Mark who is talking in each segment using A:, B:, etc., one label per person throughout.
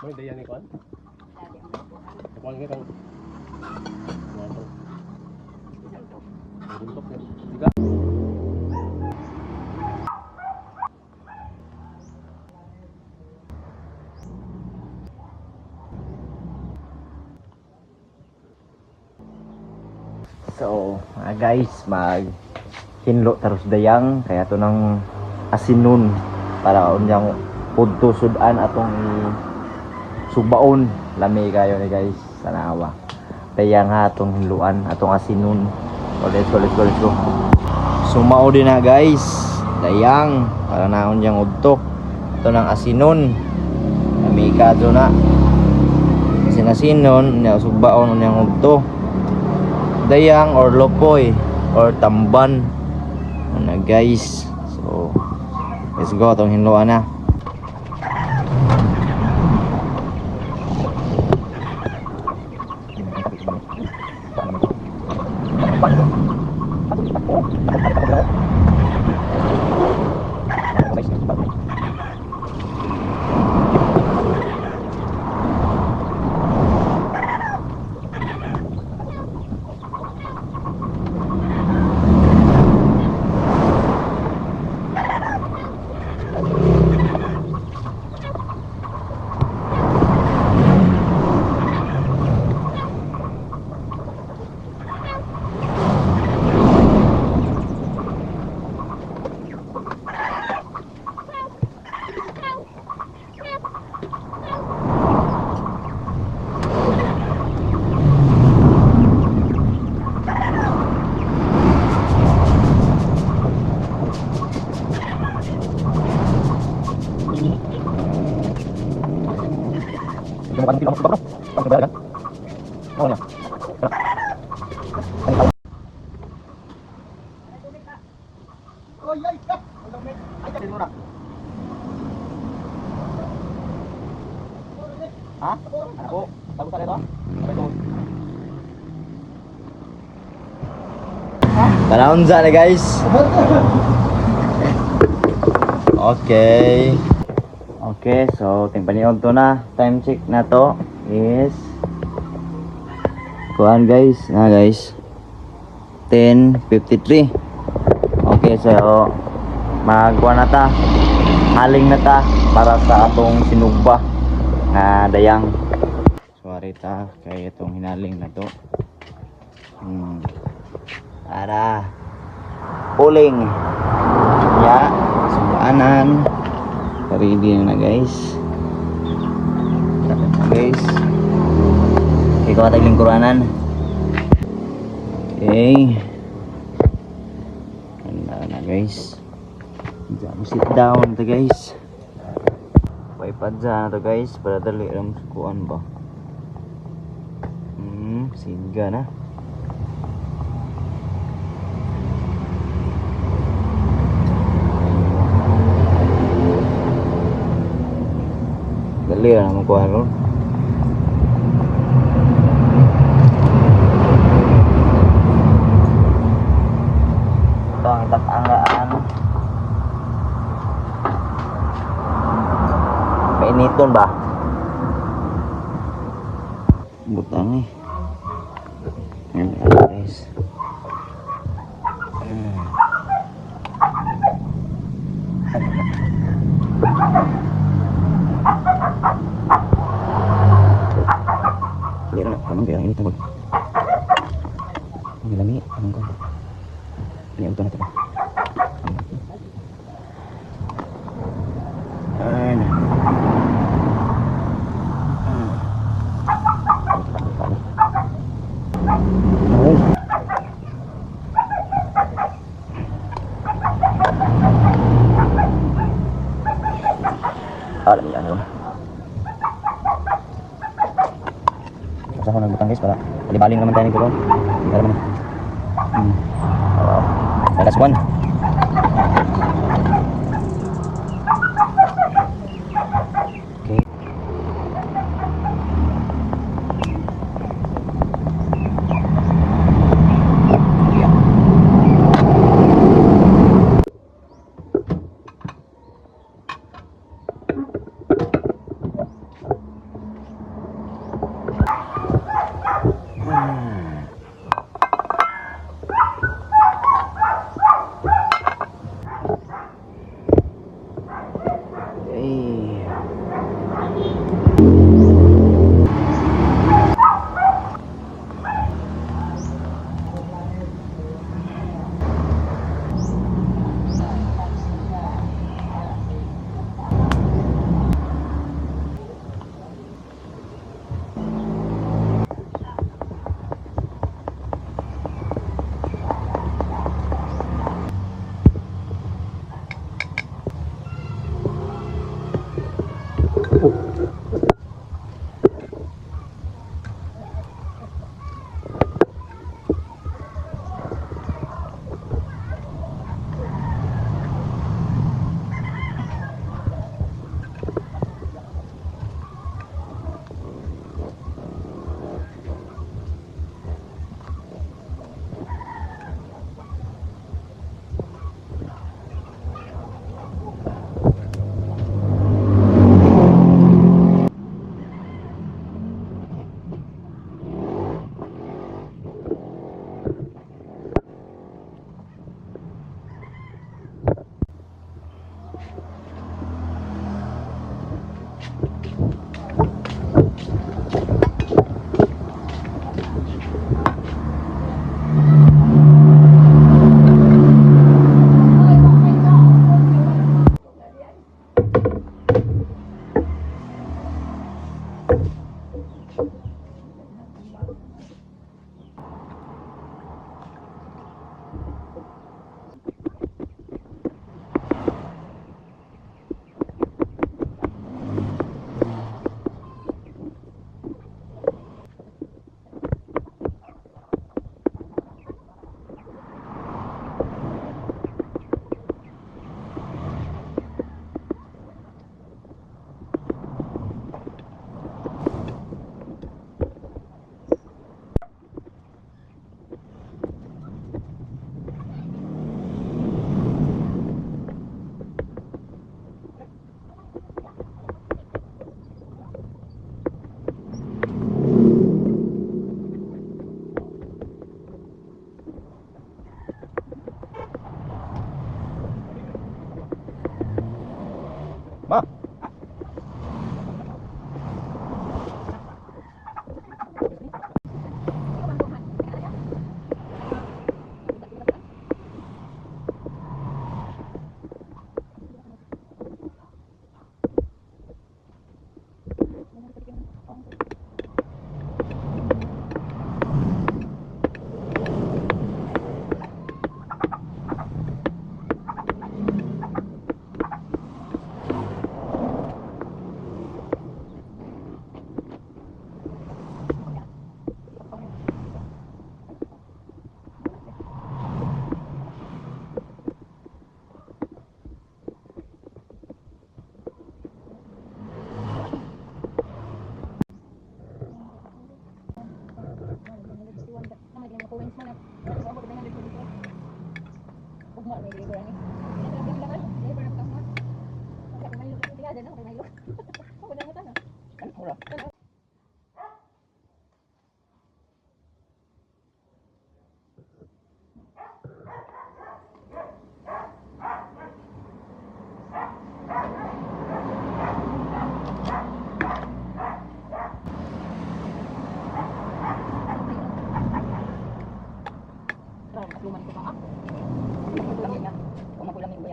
A: Ano dayan ni kuan? Kuan kay kang. Buntok niya. Diga.
B: So, mga guys, mag hinlo taros dayang kaya to ng asinon para unyang udto sudan atong subaon, lami kayo ni guys, sanawa dayang ha, atong hinluan, atong asinon. So let's go, let's go, let's go. So mao din na guys, dayang para naon diyang udto ato ng asinon, lami ka to na asin asinon nya subaon unyang udto dayang or lopoy or tamban ano guys. So let's go, atong hinluan na. Ha? Ako? Tapos na ito? Panahon na guys. Okay. Okay, so tingpaniod to na. Time check na to is kuan guys, na guys. 10:53. Okay, so magkuan na ta. Haling na ta para sa atong sinugba nga dayang. Sorry ta kay itong hinaling na to. Para uling ya sumbaanan, ready na guys. Guys, ikaw atag lingkuranan. Okay, handa na guys. Diyan, sit down to guys. Paipadza na to guys para dali lang kuan ba. Siga na. Dali ra naman kuha ron. Ito ang tatanggaan. Painiton ba? Butang eh. Ayan, guys. Hindi na, anong kaya init na ko. Ang lami, anong ko. Ano ito na ito? Ayun. Ay. Alam niya ano. Sa ako nagbutang guys para balibaling naman tayo ng kulong. Hindi naman. Wow. Last one. Okay. Yeah.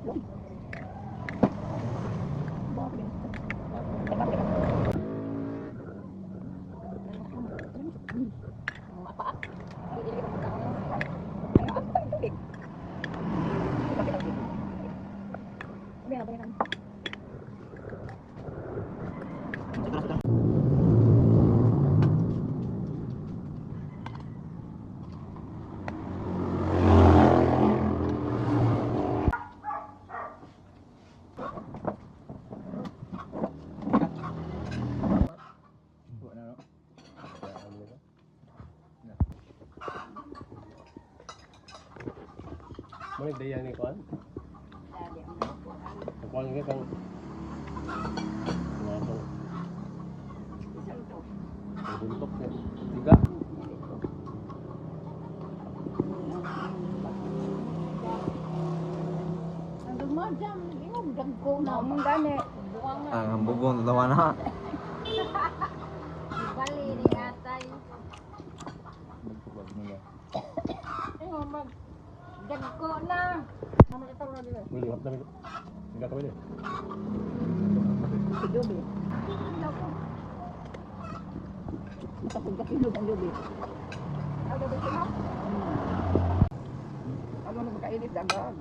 A: Mo ni dayang ni kuan. Kuan ka kang mga tong buntok niya. Tiga.
B: Ang bugong tawa na.
C: Bali ni atay. Dagko na.
A: Wili, hap na. Tiga ka wili.
D: Ano na magkainit dagag.